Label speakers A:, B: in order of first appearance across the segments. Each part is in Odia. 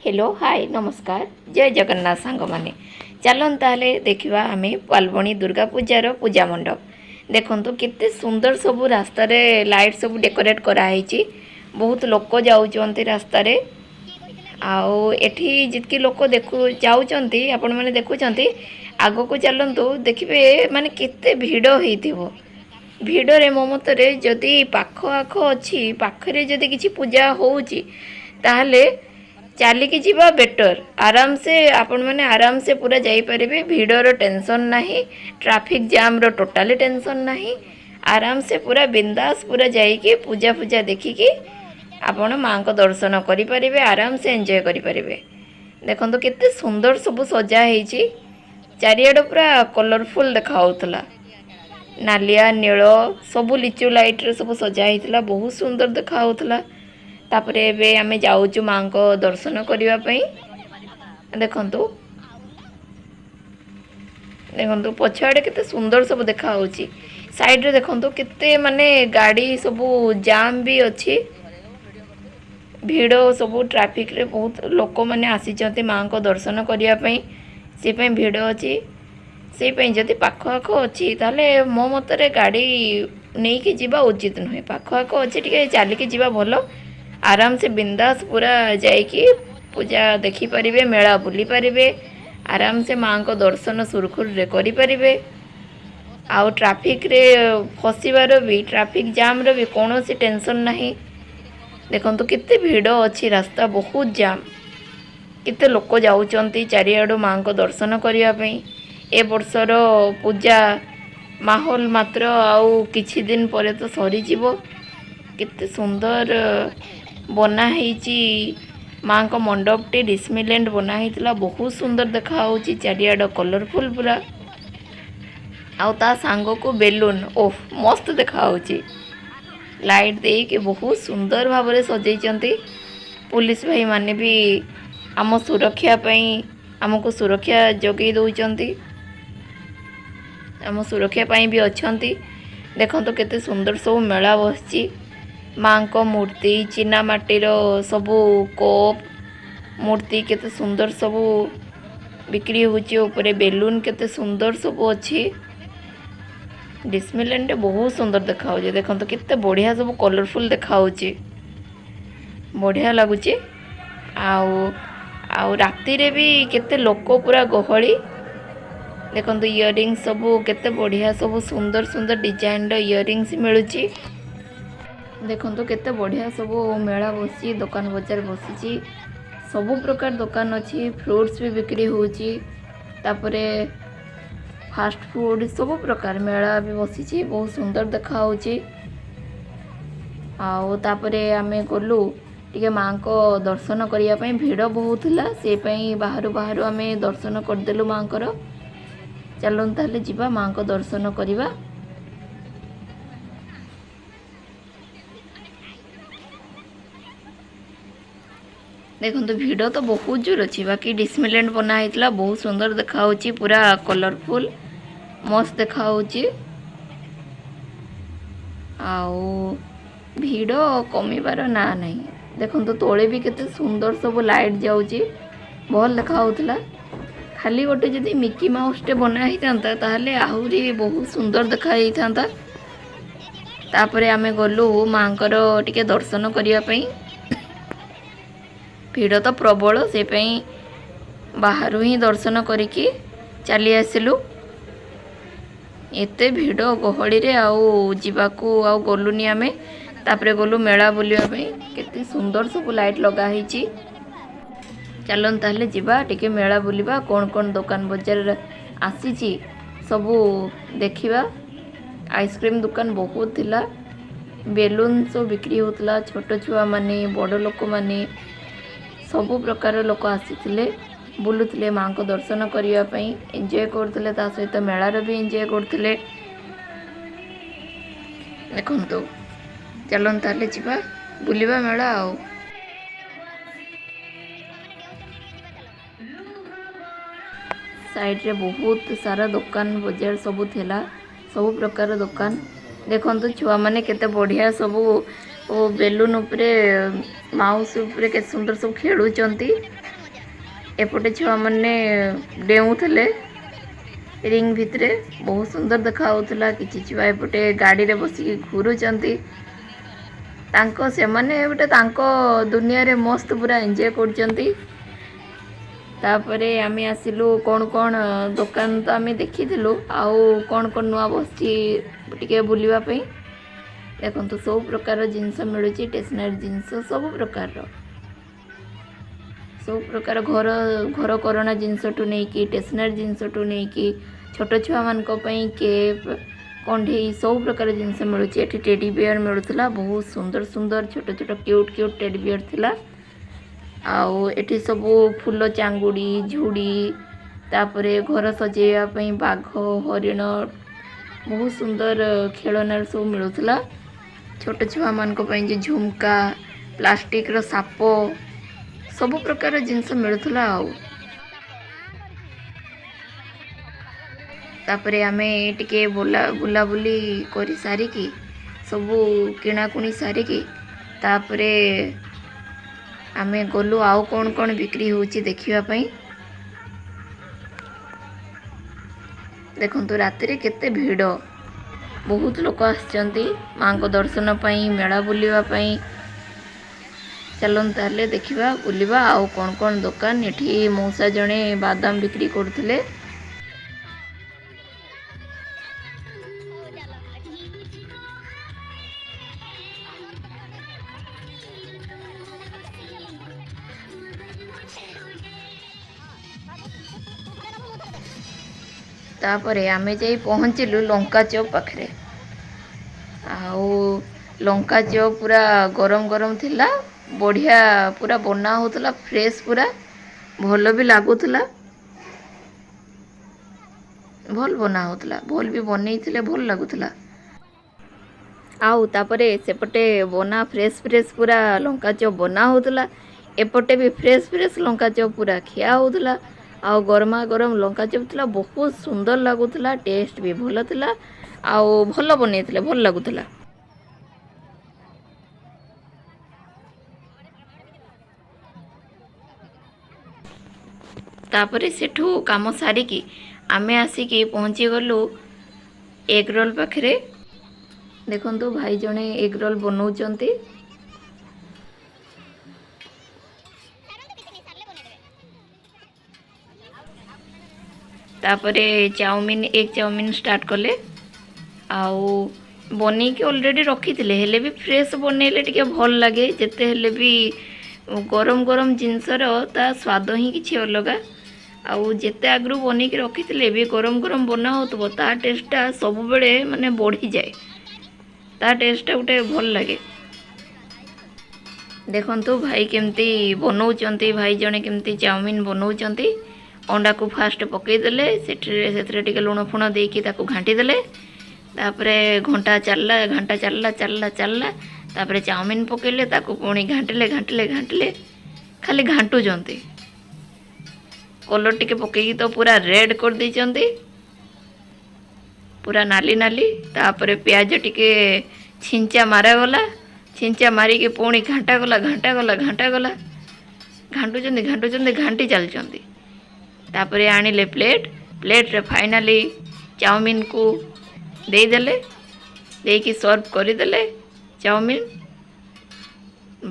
A: ହ୍ୟାଲୋ, ହାଏ, ନମସ୍କାର, ଜୟ ଜଗନ୍ନାଥ ସାଙ୍ଗମାନେ। ଚାଲନ୍ତୁ ତାହେଲେ ଦେଖିବା ଆମେ ପାଲବଣୀ ଦୁର୍ଗା ପୂଜାର ପୂଜା ମଣ୍ଡପ। ଦେଖନ୍ତୁ, କେତେ ସୁନ୍ଦର ସବୁ ରାସ୍ତାରେ ଲାଇଟ୍ ସବୁ ଡେକୋରେଟ୍ କରାହେଇଛି। ବହୁତ ଲୋକ ଯାଉଛନ୍ତି ରାସ୍ତାରେ। ଆଉ ଏଠି ଯେତିକି ଲୋକ ଦେଖୁ ଯାଉଛନ୍ତି, ଆପଣମାନେ ଦେଖୁଛନ୍ତି। ଆଗକୁ ଚାଲନ୍ତୁ, ଦେଖିବେ ମାନେ କେତେ ଭିଡ଼ ହେଇଥିବ। ଭିଡ଼ରେ ମୋ ମତରେ ଯଦି ପାଖ ଆଖ ଅଛି, ପାଖରେ ଯଦି କିଛି ପୂଜା ହେଉଛି, ତାହେଲେ ଚାଲିକି ଯିବା ବେଟର୍। ଆରାମସେ ଆପଣମାନେ ଆରାମସେ ପୁରା ଯାଇପାରିବେ। ଭିଡ଼ର ଟେନସନ୍ ନାହିଁ, ଟ୍ରାଫିକ୍ ଜାମ୍ର ଟୋଟାଲି ଟେନସନ୍ ନାହିଁ। ଆରାମସେ ପୁରା ବିନ୍ଦାସ ପୁରା ଯାଇକି ପୂଜା ଫୂଜା ଦେଖିକି ଆପଣ ମାଆଙ୍କ ଦର୍ଶନ କରିପାରିବେ, ଆରାମସେ ଏନ୍ଜୟ କରିପାରିବେ। ଦେଖନ୍ତୁ, କେତେ ସୁନ୍ଦର ସବୁ ସଜା ହେଇଛି। ଚାରିଆଡ଼େ ପୁରା କଲରଫୁଲ୍ ଦେଖାହେଉଥିଲା। ନାଲିଆ, ନୀଳ ସବୁ ଲିଚୁ ଲାଇଟ୍ରେ ସବୁ ସଜା ହେଇଥିଲା। ବହୁତ ସୁନ୍ଦର ଦେଖାହେଉଥିଲା। ତାପରେ ଏବେ ଆମେ ଯାଉଛୁ ମାଆଙ୍କ ଦର୍ଶନ କରିବା ପାଇଁ। ଦେଖନ୍ତୁ, ଦେଖନ୍ତୁ, ପଛଆଡ଼େ କେତେ ସୁନ୍ଦର ସବୁ ଦେଖାହେଉଛି। ସାଇଡ଼୍ରେ ଦେଖନ୍ତୁ, କେତେ ମାନେ ଗାଡ଼ି ସବୁ ଜାମ୍ ବି ଅଛି। ଭିଡ଼ ସବୁ ଟ୍ରାଫିକ୍ରେ ବହୁତ ଲୋକମାନେ ଆସିଛନ୍ତି ମାଆଙ୍କ ଦର୍ଶନ କରିବା ପାଇଁ, ସେ ପାଇଁ ଭିଡ଼ ଅଛି। ସେଇ ପାଇଁ ଯଦି ପାଖ ଆଖ ଅଛି, ତାହେଲେ ମୋ ମତରେ ଗାଡ଼ି ନେଇକି ଯିବା ଉଚିତ ନୁହେଁ। ପାଖ ଆଖ ଅଛି, ଟିକେ ଚାଲିକି ଯିବା ଭଲ। ଆରାମସେ ବିନ୍ଦାସ ପୁରା ଯାଇକି ପୂଜା ଦେଖିପାରିବେ, ମେଳା ବୁଲିପାରିବେ, ଆରାମସେ ମାଆଙ୍କ ଦର୍ଶନ ସୁରୁଖୁରୁରେ କରିପାରିବେ। ଆଉ ଟ୍ରାଫିକ୍ରେ ଫସିବାର ବି, ଟ୍ରାଫିକ୍ ଜାମ୍ର ବି କୌଣସି ଟେନସନ୍ ନାହିଁ। ଦେଖନ୍ତୁ, କେତେ ଭିଡ଼ ଅଛି, ରାସ୍ତା ବହୁତ ଜାମ୍। କେତେ ଲୋକ ଯାଉଛନ୍ତି ଚାରିଆଡ଼ୁ ମାଆଙ୍କ ଦର୍ଶନ କରିବା ପାଇଁ। ଏ ବର୍ଷର ପୂଜା ମାହୋଲ ମାତ୍ର ଆଉ କିଛି ଦିନ ପରେ ତ ସରିଯିବ। କେତେ ସୁନ୍ଦର ବନା ହେଇଛି ମାଆଙ୍କ ମଣ୍ଡପଟି। ଡିସନିଲ୍ୟାଣ୍ଡ ବନା ହେଇଥିଲା, ବହୁତ ସୁନ୍ଦର ଦେଖାହେଉଛି। ଚାରିଆଡ଼ କଲରଫୁଲ୍ ପୁରା, ଆଉ ତା ସାଙ୍ଗକୁ ବେଲୁନ୍, ଓଃ ମସ୍ତ ଦେଖାହେଉଛି। ଲାଇଟ୍ ଦେଇକି ବହୁତ ସୁନ୍ଦର ଭାବରେ ସଜେଇଛନ୍ତି। ପୋଲିସ ଭାଇମାନେ ବି ଆମ ସୁରକ୍ଷା ପାଇଁ, ଆମକୁ ସୁରକ୍ଷା ଯୋଗାଇ ଦେଉଛନ୍ତି, ଆମ ସୁରକ୍ଷା ପାଇଁ ବି ଅଛନ୍ତି। ଦେଖନ୍ତୁ, କେତେ ସୁନ୍ଦର ସବୁ ମେଳା ବସିଛି। ମାଆଙ୍କ ମୂର୍ତ୍ତି, ଚିନା ମାଟିର ସବୁ କପ୍, ମୂର୍ତ୍ତି କେତେ ସୁନ୍ଦର ସବୁ ବିକ୍ରି ହେଉଛି। ଉପରେ ବେଲୁନ୍ କେତେ ସୁନ୍ଦର ସବୁ ଅଛି। ଡିସନିଲ୍ୟାଣ୍ଡରେ ବହୁତ ସୁନ୍ଦର ଦେଖାହେଉଛି। ଦେଖନ୍ତୁ, କେତେ ବଢ଼ିଆ ସବୁ କଲରଫୁଲ୍ ଦେଖାହେଉଛି, ବଢ଼ିଆ ଲାଗୁଛି। ଆଉ ରାତିରେ ବି କେତେ ଲୋକ, ପୁରା ଗହଳି। ଦେଖନ୍ତୁ, ଇୟରିଙ୍ଗସ୍ ସବୁ କେତେ ବଢ଼ିଆ ସବୁ ସୁନ୍ଦର ସୁନ୍ଦର ଡିଜାଇନର ଇୟରିଙ୍ଗସ୍ ମିଳୁଛି। ଦେଖନ୍ତୁ, କେତେ ବଢ଼ିଆ ସବୁ ମେଳା ବସିଛି, ଦୋକାନ ବଜାର ବସିଛି। ସବୁ ପ୍ରକାର ଦୋକାନ ଅଛି। ଫ୍ରୁଟ୍ସ ବି ବିକ୍ରି ହେଉଛି, ତାପରେ ଫାଷ୍ଟ ଫୁଡ଼, ସବୁ ପ୍ରକାର ମେଳା ବି ବସିଛି। ବହୁତ ସୁନ୍ଦର ଦେଖାହେଉଛି। ଆଉ ତାପରେ ଆମେ ଗଲୁ ଟିକେ ମାଆଙ୍କ ଦର୍ଶନ କରିବା ପାଇଁ। ଭିଡ଼ ବହୁତ ଥିଲା, ସେଇ ପାଇଁ ବାହାରୁ ବାହାରୁ ଆମେ ଦର୍ଶନ କରିଦେଲୁ ମାଆଙ୍କର। ଚାଲନ୍ତୁ ତାହେଲେ ଯିବା, ମାଆଙ୍କ ଦର୍ଶନ କରିବା। ଦେଖନ୍ତୁ, ଭିଡ଼ ତ ବହୁତ ଜୋର ଅଛି। ବାକି ଡିସନିଲ୍ୟାଣ୍ଡ ବନା ହେଇଥିଲା, ବହୁତ ସୁନ୍ଦର ଦେଖାହେଉଛି, ପୁରା କଲରଫୁଲ୍ ମସ୍ତ ଦେଖାହେଉଛି। ଆଉ ଭିଡ଼ କମିବାର ନାଁ ନାହିଁ। ଦେଖନ୍ତୁ, ତଳେ ବି କେତେ ସୁନ୍ଦର ସବୁ ଲାଇଟ୍ ଯାଉଛି, ଭଲ ଦେଖାହେଉଥିଲା। ଖାଲି ଗୋଟେ ଯଦି ମିକି ମାଉସଟେ ବନା ହେଇଥାନ୍ତା, ତାହେଲେ ଆହୁରି ବହୁତ ସୁନ୍ଦର ଦେଖାଯାଇଥାନ୍ତା। ତାପରେ ଆମେ ଗଲୁ ମାଆଙ୍କର ଟିକେ ଦର୍ଶନ କରିବା ପାଇଁ। ଭିଡ଼ ତ ପ୍ରବଳ, ସେ ପାଇଁ ବାହାରୁ ହିଁ ଦର୍ଶନ କରିକି ଚାଲି ଆସିଲୁ। ଏତେ ଭିଡ଼ ଗହଳିରେ ଆଉ ଯିବାକୁ ଆଉ ଗଲୁନି ଆମେ। ତାପରେ ଗଲୁ ମେଳା ବୁଲିବା ପାଇଁ। କେତେ ସୁନ୍ଦର ସବୁ ଲାଇଟ୍ ଲଗା ହେଇଛି। ଚାଲନ୍ତୁ ତାହେଲେ ଯିବା, ଟିକେ ମେଳା ବୁଲିବା, କ'ଣ କ'ଣ ଦୋକାନ ବଜାର ଆସିଛି ସବୁ ଦେଖିବା। ଆଇସ୍କ୍ରିମ୍ ଦୋକାନ ବହୁତ ଥିଲା, ବେଲୁନ୍ ସବୁ ବିକ୍ରି ହେଉଥିଲା। ଛୋଟ ଛୁଆମାନେ, ବଡ଼ ଲୋକମାନେ, ସବୁ ପ୍ରକାର ଲୋକ ଆସିଥିଲେ, ବୁଲୁଥିଲେ ମାଆଙ୍କ ଦର୍ଶନ କରିବା ପାଇଁ, ଏନ୍ଜୟ କରୁଥିଲେ, ତା ସହିତ ମେଳାର ବି ଏନ୍ଜୟ କରୁଥିଲେ। ଦେଖନ୍ତୁ, ଚାଲନ୍ତୁ ତାହେଲେ ଯିବା, ବୁଲିବା ମେଳା। ଆଉ ସାଇଡ଼୍ରେ ବହୁତ ସାରା ଦୋକାନ ବଜାର ସବୁ ଥିଲା, ସବୁ ପ୍ରକାର ଦୋକାନ। ଦେଖନ୍ତୁ, ଛୁଆମାନେ କେତେ ବଢ଼ିଆ ସବୁ ବେଲୁନ୍ ଉପରେ, ମାଉସ୍ ଉପରେ କେତେ ସୁନ୍ଦର ସବୁ ଖେଳୁଛନ୍ତି। ଏପଟେ ଛୁଆମାନେ ଡେଉଁଥିଲେ ରିଙ୍ଗ ଭିତରେ, ବହୁତ ସୁନ୍ଦର ଦେଖା ହେଉଥିଲା। କିଛି ଛୁଆ ଏପଟେ ଗାଡ଼ିରେ ବସିକି ଘୁରୁଛନ୍ତି। ତାଙ୍କ ସେମାନେ ଗୋଟେ ତାଙ୍କ ଦୁନିଆରେ ମସ୍ତ ପୁରା ଏନ୍ଜୟ କରୁଛନ୍ତି। ତାପରେ ଆମେ ଆସିଲୁ କ'ଣ କ'ଣ ଦୋକାନ ତ ଆମେ ଦେଖିଥିଲୁ, ଆଉ କ'ଣ କ'ଣ ନୂଆ ବସିଛି ଟିକେ ବୁଲିବା ପାଇଁ। ଦେଖନ୍ତୁ ସବୁ ପ୍ରକାର ଜିନିଷ ମିଳୁଛି, ଷ୍ଟେସନାରୀ ଜିନିଷ ସବୁ ପ୍ରକାରର, ସବୁ ପ୍ରକାର ଘର ଘର କରଣା ଜିନିଷଠୁ ନେଇକି ଷ୍ଟେସନାରୀ ଜିନିଷଠୁ ନେଇକି ଛୋଟ ଛୁଆମାନଙ୍କ ପାଇଁ କେପ୍, କଣ୍ଢେଇ ସବୁ ପ୍ରକାର ଜିନିଷ ମିଳୁଛି। ଏଠି ଟେଡି ବିୟର ମିଳୁଥିଲା, ବହୁତ ସୁନ୍ଦର ସୁନ୍ଦର ଛୋଟ ଛୋଟ କ୍ୟୁଟ୍ କ୍ୟୁଟ୍ ଟେଡି ବିୟର ଥିଲା। ଆଉ ଏଠି ସବୁ ଫୁଲ ଚାଙ୍ଗୁଡ଼ି, ଝୁଡ଼ି, ତାପରେ ଘର ସଜେଇବା ପାଇଁ ବାଘ, ହରିଣ, ବହୁତ ସୁନ୍ଦର ଖେଳନା ସବୁ ମିଳୁଥିଲା। ଛୋଟ ଛୁଆମାନଙ୍କ ପାଇଁ ଯେଉଁ ଝୁମକା, ପ୍ଲାଷ୍ଟିକ୍ର ସାପ, ସବୁ ପ୍ରକାର ଜିନିଷ ମିଳୁଥିଲା। ଆଉ ତାପରେ ଆମେ ଟିକେ ବୁଲାବୁଲି କରି ସାରିକି ସବୁ କିଣାକୁଣି ସାରିକି ତାପରେ ଆମେ ଗଲୁ ଆଉ କ'ଣ କ'ଣ ବିକ୍ରି ହେଉଛି ଦେଖିବା ପାଇଁ। ଦେଖନ୍ତୁ ରାତିରେ କେତେ ଭିଡ଼, ବହୁତ ଲୋକ ଆସିଛନ୍ତି ମାଆଙ୍କ ଦର୍ଶନ ପାଇଁ, ମେଳା ବୁଲିବା ପାଇଁ। ଚାଲନ୍ତୁ ତାହେଲେ ଦେଖିବା, ବୁଲିବା ଆଉ କ'ଣ କ'ଣ ଦୋକାନ। ଏଠି ମଉସା ଜଣେ ବାଦାମ ବିକ୍ରି କରୁଥିଲେ। ତାପରେ ଆମେ ଯାଇ ପହଞ୍ଚିଲୁ ଲଙ୍କା ଚପ୍ ପାଖରେ। ଆଉ ଲଙ୍କା ଚପ୍ ପୁରା ଗରମ ଗରମ ଥିଲା, ବଢ଼ିଆ ପୁରା ବନା ହେଉଥିଲା, ଫ୍ରେଶ୍ ପୁରା, ଭଲ ବି ଲାଗୁଥିଲା, ଭଲ ବନା ହେଉଥିଲା, ଭଲ ବି ବନେଇଥିଲେ, ଭଲ ଲାଗୁଥିଲା। ଆଉ ତାପରେ ସେପଟେ ବନା ଫ୍ରେଶ୍ ଫ୍ରେଶ୍ ପୁରା ଲଙ୍କା ଚପ୍ ବନା ହେଉଥିଲା, ଏପଟେ ବି ଫ୍ରେଶ୍ ଫ୍ରେଶ୍ ଲଙ୍କା ଚପ୍ ପୁରା ଖିଆ ହେଉଥିଲା। ଆଉ ଗରମା ଗରମ ଲଙ୍କା ଚପ୍ ଥିଲା, ବହୁତ ସୁନ୍ଦର ଲାଗୁଥିଲା, ଟେଷ୍ଟ ବି ଭଲ ଥିଲା, ଆଉ ଭଲ ବନେଇଥିଲେ, ଭଲ ଲାଗୁଥିଲା। ତାପରେ ସେଠୁ କାମ ସାରିକି ଆମେ ଆସିକି ପହଞ୍ଚିଗଲୁ ଏଗ୍ ରୋଲ୍ ପାଖରେ। ଦେଖନ୍ତୁ ଭାଇ ଜଣେ ଏଗ୍ ରୋଲ୍ ବନାଉଛନ୍ତି। ତାପରେ ଚାଉମିନ, ଏଗ୍ ଚାଉମିନ ଷ୍ଟାର୍ଟ କଲେ। ଆଉ ବନେଇକି ଅଲରେଡ଼ି ରଖିଥିଲେ, ହେଲେ ବି ଫ୍ରେଶ୍ ବନେଇଲେ ଟିକେ ଭଲ ଲାଗେ। ଯେତେ ହେଲେ ବି ଗରମ ଗରମ ଜିନିଷର ତା ସ୍ୱାଦ ହିଁ କିଛି ଅଲଗା। ଆଉ ଯେତେ ଆଗରୁ ବନେଇକି ରଖିଥିଲେ ବି ଗରମ ଗରମ ବନା ହେଉଥିବ, ତା ଟେଷ୍ଟଟା ସବୁବେଳେ ମାନେ ବଢ଼ିଯାଏ, ତା ଟେଷ୍ଟଟା ଗୋଟେ ଭଲ ଲାଗେ। ଦେଖନ୍ତୁ ଭାଇ କେମିତି ବନଉଛନ୍ତି, ଭାଇ ଜଣେ କେମିତି ଚାଉମିନ ବନଉଛନ୍ତି। ଅଣ୍ଡାକୁ ଫାଷ୍ଟ ପକାଇଦେଲେ, ସେଥିରେ ଟିକେ ଲୁଣ ଫୁଣ ଦେଇକି ତାକୁ ଘାଣ୍ଟି ଦେଲେ। ତାପରେ ଘଣ୍ଟା ଚାଲିଲା, ଘଣ୍ଟା ଚାଲିଲା ଚାଲିଲା ଚାଲିଲା। ତାପରେ ଚାଉମିନ ପକାଇଲେ, ତାକୁ ପୁଣି ଘାଣ୍ଟିଲେ ଘାଣ୍ଟିଲେ ଘାଣ୍ଟିଲେ, ଖାଲି ଘାଣ୍ଟୁଛନ୍ତି। କଲର୍ ଟିକେ ପକେଇକି ତ ପୁରା ରେଡ଼୍ କରିଦେଇଛନ୍ତି, ପୁରା ନାଲି ନାଲି। ତାପରେ ପିଆଜ ଟିକେ ଛିଞ୍ଚା ମାରାଗଲା, ଛିଞ୍ଚା ମାରିକି ପୁଣି ଘାଣ୍ଟା ଗଲା ଘାଣ୍ଟା ଗଲା ଘାଣ୍ଟା ଗଲା, ଘାଣ୍ଟୁଛନ୍ତି ଘାଣ୍ଟୁଛନ୍ତି ଘାଣ୍ଟି ଚାଲିଛନ୍ତି। ତାପରେ ଆଣିଲେ ପ୍ଲେଟ୍, ପ୍ଲେଟ୍ରେ ଫାଇନାଲି ଚାଉମିନକୁ ଦେଇଦେଲେ, ଦେଇକି ସର୍ଭ କରିଦେଲେ ଚାଉମିନ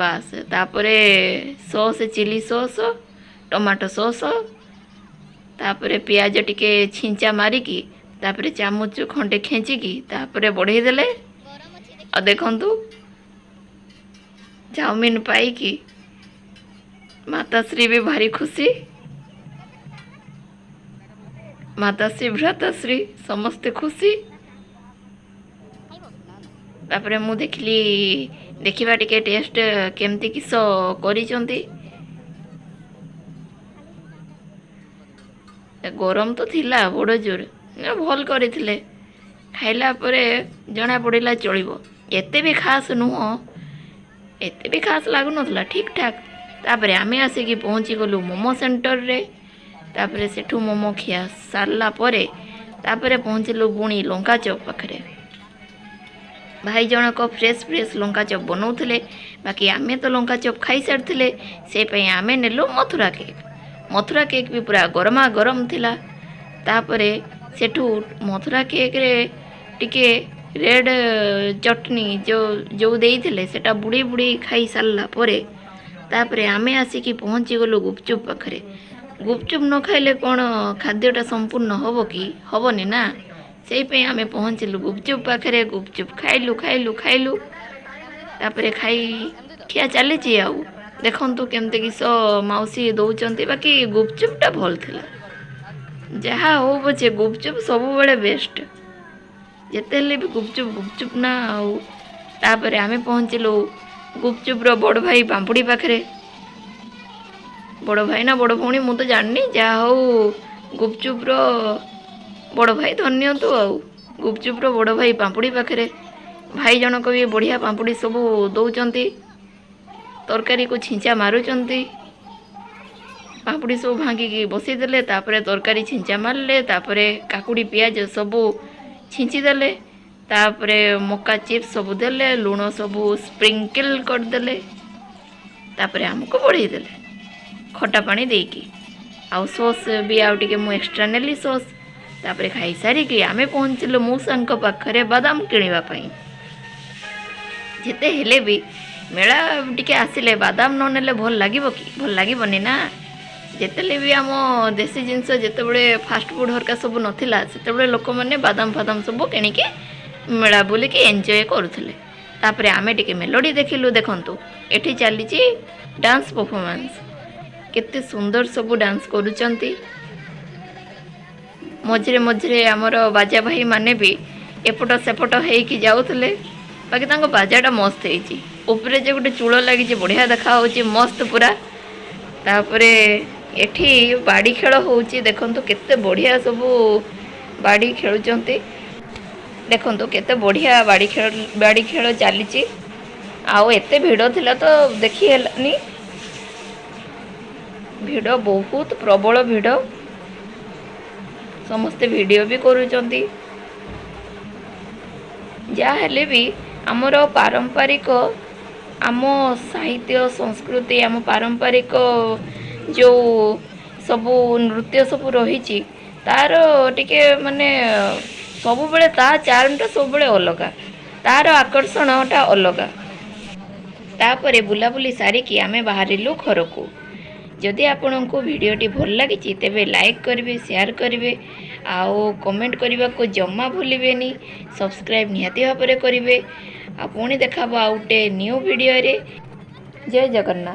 A: ବାସ୍। ତାପରେ sauce, chilli sauce, tomato sauce, ତାପରେ ପିଆଜ ଟିକେ ଛିଞ୍ଚା ମାରିକି, ତାପରେ ଚାମଚ ଖଣ୍ଡେ ଖେଞ୍ଚିକି ତାପରେ ବଢ଼େଇ ଦେଲେ। ଆଉ ଦେଖନ୍ତୁ ଚାଉମିନ ପାଇକି ମାତାଶ୍ରୀ ବି ଭାରି ଖୁସି, ମାତାଶ୍ରୀ ଭ୍ରାତାଶ୍ରୀ ସମସ୍ତେ ଖୁସି। ତାପରେ ମୁଁ ଦେଖିଲି, ଦେଖିବା ଟିକେ ଟେଷ୍ଟ କେମିତି କିସ କରିଛନ୍ତି। ଗରମ ତ ଥିଲା ବଡ଼ ଜୋର, ଭଲ କରିଥିଲେ। ଖାଇଲା ପରେ ଜଣା ପଡ଼ିଲା ଚଳିବ, ଏତେ ବି ଖାସ୍ ନୁହଁ, ଏତେ ବି ଖାସ୍ ଲାଗୁନଥିଲା, ଠିକ୍ ଠାକ୍। ତାପରେ ଆମେ ଆସିକି ପହଞ୍ଚିଗଲୁ ମୋମୋ ସେଣ୍ଟରରେ। ତାପରେ ସେଠୁ ମୋମୋ ଖିଆ ସାରିଲା ପରେ ତାପରେ ପହଞ୍ଚିଲୁ ପୁଣି ଲଙ୍କା ଚପ୍ ପାଖରେ। ଭାଇ ଜଣକ ଫ୍ରେଶ୍ ଫ୍ରେଶ୍ ଲଙ୍କା ଚପ୍ ବନାଉଥିଲେ, ବାକି ଆମେ ତ ଲଙ୍କା ଚପ୍ ଖାଇସାରିଥିଲେ, ସେଇ ପାଇଁ ଆମେ ନେଲୁ ମଥୁରା କେକ୍। ମଥୁରା କେକ୍ ବି ପୁରା ଗରମା ଗରମ ଥିଲା। ତାପରେ ସେଠୁ ମଥୁରା କେକ୍ରେ ଟିକେ ରେଡ଼୍ ଚଟନି ଯେଉଁ ଯେଉଁ ଦେଇଥିଲେ, ସେଟା ବୁଡ଼େଇ ବୁଡ଼େଇ ଖାଇ ସାରିଲା ପରେ ତାପରେ ଆମେ ଆସିକି ପହଞ୍ଚିଗଲୁ ଗୁପଚୁପ୍ ପାଖରେ। ଗୁପଚୁପ୍ ନ ଖାଇଲେ କ'ଣ ଖାଦ୍ୟଟା ସମ୍ପୂର୍ଣ୍ଣ ହେବ କି? ହେବନି ନା। ସେଇପାଇଁ ଆମେ ପହଞ୍ଚିଲୁ ଗୁପଚୁପ୍ ପାଖରେ। ଗୁପଚୁପ୍ ଖାଇଲୁ, ଖାଇଲୁ, ଖାଇଲୁ। ତାପରେ ଖାଇ ଖିଆ ଚାଲିଛି। ଆଉ ଦେଖନ୍ତୁ କେମିତି କିସ ମାଉସୀ ଦେଉଛନ୍ତି। ବାକି ଗୁପଚୁପ୍ଟା ଭଲ ଥିଲା। ଯାହା ହଉ ପଛେ, ଗୁପଚୁପ୍ ସବୁବେଳେ ବେଷ୍ଟ। ଯେତେ ହେଲେ ବି ଗୁପଚୁପ୍ ଗୁପଚୁପ୍ ନା ଆଉ। ତାପରେ ଆମେ ପହଞ୍ଚିଲୁ ଗୁପଚୁପ୍ର ବଡ଼ ଭାଇ ପାମ୍ପୁଡ଼ି ପାଖରେ। ବଡ଼ ଭାଇ ନା ବଡ଼ ଭଉଣୀ ମୁଁ ତ ଜାଣିନି, ଯାହା ହଉ ଗୁପଚୁପ୍ର ବଡ଼ ଭାଇ ଧରିନିଅନ୍ତୁ। ଆଉ ଗୁପଚୁପ୍ର ବଡ଼ ଭାଇ ପାମ୍ପୁଡ଼ି ପାଖରେ ଭାଇ ଜଣକ ବି ବଢ଼ିଆ ପାମ୍ପୁଡ଼ି ସବୁ ଦେଉଛନ୍ତି, ତରକାରୀକୁ ଛିଞ୍ଚା ମାରୁଛନ୍ତି। ପାମ୍ପୁଡ଼ି ସବୁ ଭାଙ୍ଗିକି ବସେଇଦେଲେ, ତାପରେ ତରକାରୀ ଛିଞ୍ଚା ମାରିଲେ, ତାପରେ କାକୁଡ଼ି ପିଆଜ ସବୁ ଛିଞ୍ଚିଦେଲେ, ତାପରେ ମକା ଚିପ୍ସ ସବୁ ଦେଲେ, ଲୁଣ ସବୁ ସ୍ପ୍ରିଙ୍କଲ୍ କରିଦେଲେ, ତାପରେ ଆମକୁ ବଢ଼େଇ ଦେଲେ ଖଟା ପାଣି ଦେଇକି। ଆଉ ସସ୍ ବି ଆଉ ଟିକେ ମୁଁ ଏକ୍ସଟ୍ରା ନେଲି ସସ୍। ତାପରେ ଖାଇସାରିକି ଆମେ ପହଞ୍ଚିଲୁ ମଉସାଙ୍କ ପାଖରେ ବାଦାମ କିଣିବା ପାଇଁ। ଯେତେ ହେଲେ ବି ମେଳା ଟିକେ ଆସିଲେ ବାଦାମ ନ ନେଲେ ଭଲ ଲାଗିବ କି? ଭଲ ଲାଗିବନି ନା। ଯେତେବେଳେ ବି ଆମ ଦେଶୀ ଜିନିଷ, ଯେତେବେଳେ ଫାଷ୍ଟଫୁଡ଼ ହରକା ସବୁ ନଥିଲା, ସେତେବେଳେ ଲୋକମାନେ ବାଦାମ ଫାଦାମ ସବୁ କିଣିକି ମେଳା ବୁଲିକି ଏନ୍ଜୟ କରୁଥିଲେ। ତାପରେ ଆମେ ଟିକେ ମେଲୋଡ଼ି ଦେଖିଲୁ। ଦେଖନ୍ତୁ, ଏଠି ଚାଲିଛି ଡାନ୍ସ ପରଫର୍ମାନ୍ସ। କେତେ ସୁନ୍ଦର ସବୁ ଡାନ୍ସ କରୁଛନ୍ତି। ମଝିରେ ମଝିରେ ଆମର ବାଜା ଭାଇମାନେ ବି ଏପଟ ସେପଟ ହେଇକି ଯାଉଥିଲେ। ବାକି ତାଙ୍କ ବାଜାଟା ମସ୍ତ ହେଇଛି। ଉପରେ ଯେ ଗୋଟେ ଚୂଳ ଲାଗିଛି, ବଢ଼ିଆ ଦେଖାହେଉଛି, ମସ୍ତ ପୁରା। ତାପରେ ଏଠି ବାଡ଼ି ଖେଳ ହେଉଛି। ଦେଖନ୍ତୁ କେତେ ବଢ଼ିଆ ସବୁ ବାଡ଼ି ଖେଳୁଛନ୍ତି। ଦେଖନ୍ତୁ କେତେ ବଢ଼ିଆ ବାଡ଼ି ଖେଳ ଚାଲିଛି। ଆଉ ଏତେ ଭିଡ଼ ଥିଲା ତ ଦେଖି ହେଲାନି। ଭିଡ଼ ବହୁତ ପ୍ରବଳ ଭିଡ଼। ସମସ୍ତେ ଭିଡ଼ିଓ ବି କରୁଛନ୍ତି। ଯାହା ହେଲେ ବି ଆମର ପାରମ୍ପରିକ, ଆମ ସାହିତ୍ୟ ସଂସ୍କୃତି, ଆମ ପାରମ୍ପରିକ ଯେଉଁ ସବୁ ନୃତ୍ୟ ସବୁ ରହିଛି, ତାର ଟିକେ ମାନେ ସବୁବେଳେ ତା ଚାର୍ମଟା ସବୁବେଳେ ଅଲଗା, ତାର ଆକର୍ଷଣଟା ଅଲଗା। ତାପରେ ବୁଲାବୁଲି ସାରିକି ଆମେ ବାହାରିଲୁ ଘରକୁ। ଯଦି ଆପଣଙ୍କୁ ଭିଡ଼ିଓଟି ଭଲ ଲାଗିଛି, ତେବେ ଲାଇକ୍ କରିବେ, ସେୟାର କରିବେ ଆଉ କମେଣ୍ଟ କରିବାକୁ ଜମା ଭୁଲିବେନି। ସବସ୍କ୍ରାଇବ୍ ନିହାତି ଭାବରେ କରିବେ। ଆଉ ପୁଣି ଦେଖାହେବ ଆଉ ଗୋଟେ ନ୍ୟୁ ଭିଡ଼ିଓରେ। ଜୟ ଜଗନ୍ନାଥ।